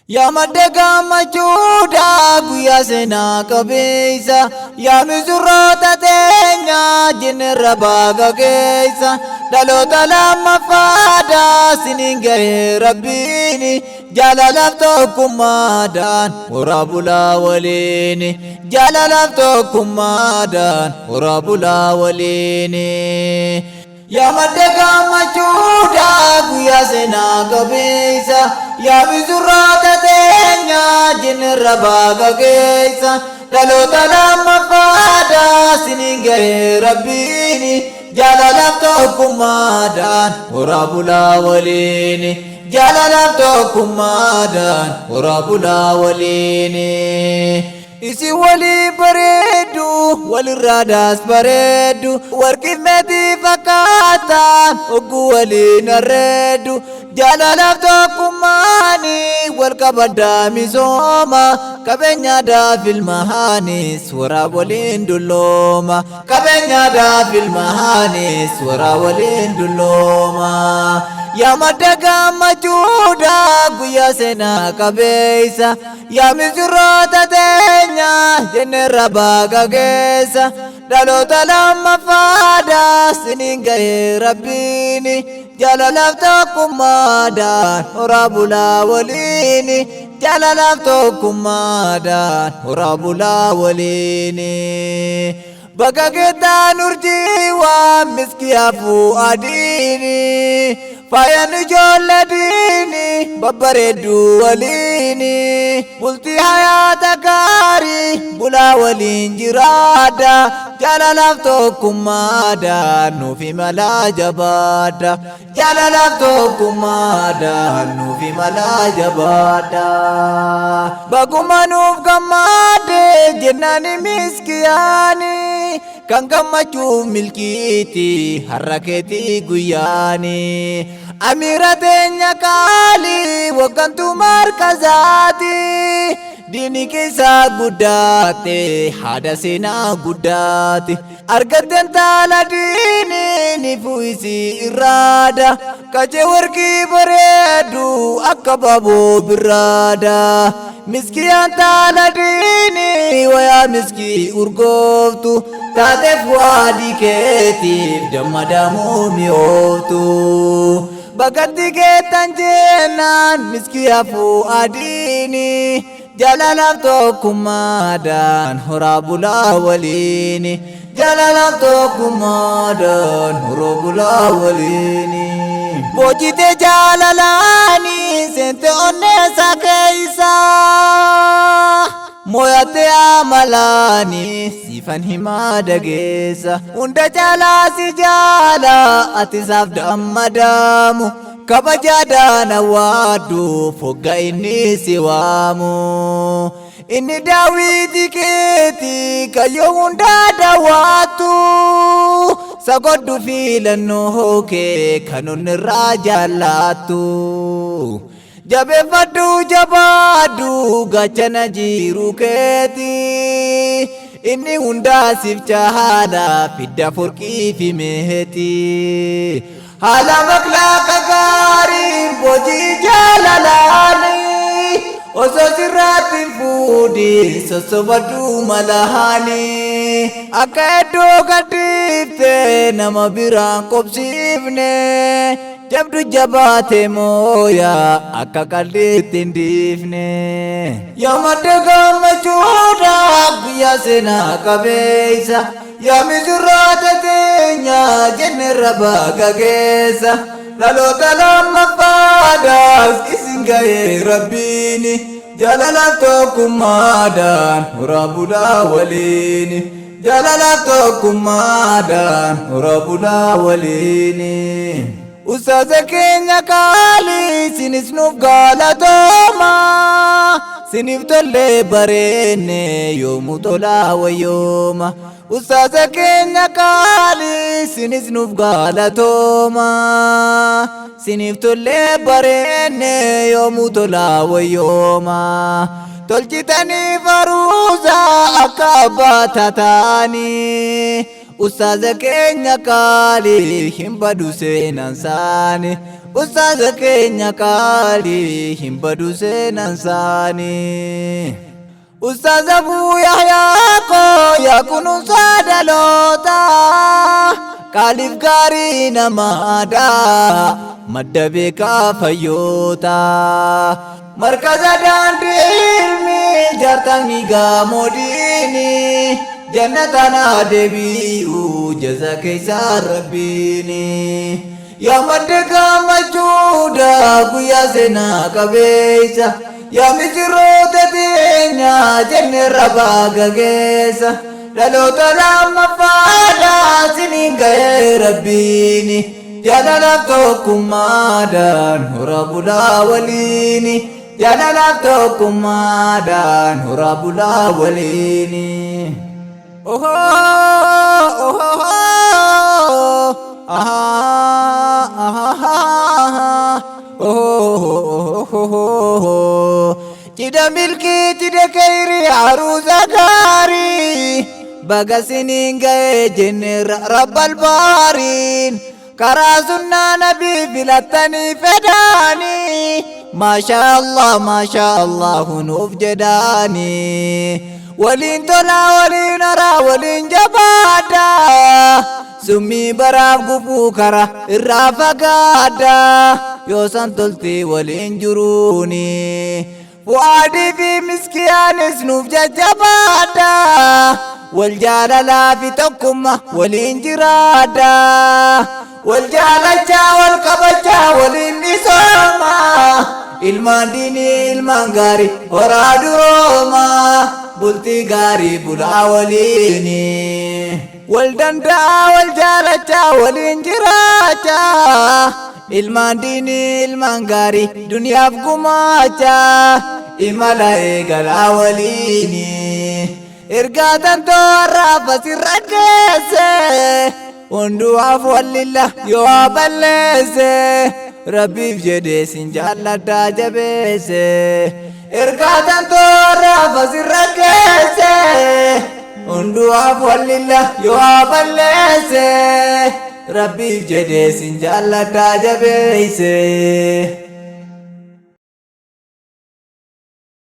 Yaa madda gammachuudha guyyaa seenaa qabeessa, yaa misirroota teenya jinirra baaga keessa, dhaloota lammaffaadha siniin gahee rabbiini, jaalalaaf tokkummaadhaan horaa bulaa waliini, jaalalaaf tokkummaadhaan horaa bulaa waliini. Yaa madda gammachuudha guyyaa seenaa qabeessa, yaa misirroota teenya jinirra baaga keessa, dhaloota lammaffaadha siniin gahee rabbiini, jaalalaaf tokkummaadhaan horaa bulaa waliini, jaalalaaf tokkummaadhaan horaa bulaa waliini. Isin walii bareeddu, walirraa daas bareeddu, warqii meetii fakkaataan hogguu waliin arreeddu, jaalalaaf tokkummaani wal qabaddaa misooma, qabeenyaadhaaf ilmahaanis waraa waliin dullooma, qabeenyaadhaaf ilmahaanis waraa waliin dullooma. Yaa madda gammachuudha guyyaa seenaa qabeessa, yaa misirroota teenya jenneerra baaga keessa, dhaloota lammaffaadha siniin gahee rabbiini, jaalalaaf tokkummaadhaan horaa bulaa waliini, jaalalaaf tokkummaadhaan horaa bulaa waliini. Bakka keettaan urjii waan miskiyaafuu adiini, faayaan ijoollee diini babbareedduu waliini, bultii hayaata gaarii bulaa waliin jiraadha, jaalalaaf tokkummaadhaan nuuf imalaa jabaadha, jaalalaaf tokkummaadhaan nuuf imalaa jabaadha. Baguma nuuf gammaade jennaan miskiyaani, kan gammachuuf milkiiti har'a keetii guyyaani. Amiira teenya qaalii waggantuu markazaati, diini keessaa guddaate haadha seenaa guddaate, argatteen taala diini ni fuu'isi irraada, qacee warqii bareedu akka baaboo birraada. Miskiyaan taala diini wayaa miskii urgooftu, taateef waadii keetiif dammadamuu mi'ooftu. Bakatti keettan jennaan miskiyaafuu adiini, jaalalaaf tokkummaadhaan horaa bulaa waliini, jaalalaaf tokkummaadhaan horaa bulaa waliini. Boojite jaalalaani seente onneessa keessa, moo'atte amalaani siifan himaa dhageessa, hunda caalaa si jaala ati isaaf dammadaamu, kabajaadhaan awwaaddu fogga inni si waamu. Inni daawwitii keeti kayyoo hundaa daawwattu, sagoddu filannoo kee kan onni irraa jaallattu. Jabeeffadhu jabaadhu gaachana jiru keeti, inni hundaa siif chahaadha fidda furqii fi meeti. Haala maklaaqa gaariin boojii jaalalaani, osoo sirraatti hin fuudhin sossobadhu malahaani, akka iddoo gadhiifte nama biraan qobsiifne, jabdu jabaate mooyaa akka qalliitti hin dhiifne. Yaa madda gammachuudha guyyaa seenaa qabeessa, yaa misirroota teenya jenneerra baaga keessa, dhaloota lammaffaadhaas isin gahee rabbiini, jaalalaaf tokkummaadhaan horaa bulaa waliini, jaalalaaf tokkummaadhaan horaa bulaa waliini. Ustaaza keenya qaalii sinis nuuf galatooma, siniif tollee bareenne yoomuu tolaa wayyooma. Ustaaza keenya qaalii sinis nuuf galatooma, siniif tollee bareenne yoomuu tolaa wayyooma. Tolchitanii faruuza akka abbaa taataanii, ustaaza keenya qaalii hin badu seenaan saani. Ustaaza keenya qaalii hin badu seenaan isaanii. Ustaaz Abuu Yahyaa koo yaa kunuunsaa dhalootaa qaaliif gaarii namaadha madda beekaa fayyoota. Markaza daandii ilmi jaartanii gamoodiini jannata naa deebi'u jaza keessaa rabbiini. Yaa madda gammachuudha guyyaa seenaa qabeessa. Yaa misirroota teenya jenne rabaa gageessa. Dhaloota lammaffaadha siniin ga'ee rabbiini. Jaalalaaf tokkummaadhaan hora bulaa waliini. Jaalalaaf tokkummaadhaan hora bulaa waliini. Ohoo ohoo ahaa ahaa ohoo Cidha milkii cidha kayrii aruusa gaarii baga siniin ga'ee jenneerra rabbal baariin karaa sunnaa nabii filattanii fedhaanii maasha Allah maasha Allah hunuuf jedhaanii waliin tolaa waliin horaa waliin jabaadhaa summii baraaf gufuu kara irraa fagaadhaa yoo san toltii waliin jiruuni Fu'aadii fi miskiyaanis nuuf jajjabaadhaa wal jaalalaa fi tokkummaa waliin jiraadhaa wal jaalachaa wal kabajaa waliin misoomaa ilmaan diinii ilmaan gaarii horaa duroomaa bultii gaarii bulaa waliini. Wal danda'a wal jaalachaa waliin jiraachaa ilmaan diinii ilmaan gaarii duniyaaf gumaachaa imala eegalaa waliini. Ergaa tantoo har'aaf asirra geesse hundumaaf wallilla yoo balleesse rabbiif jedhee sin jaalladhaa jabeesse. Ergaa tantoo har'aaf asirra geesse hundumaaf wallilla yoo balleesse rabbiif jedhee sin jaalladhaa jabeesse.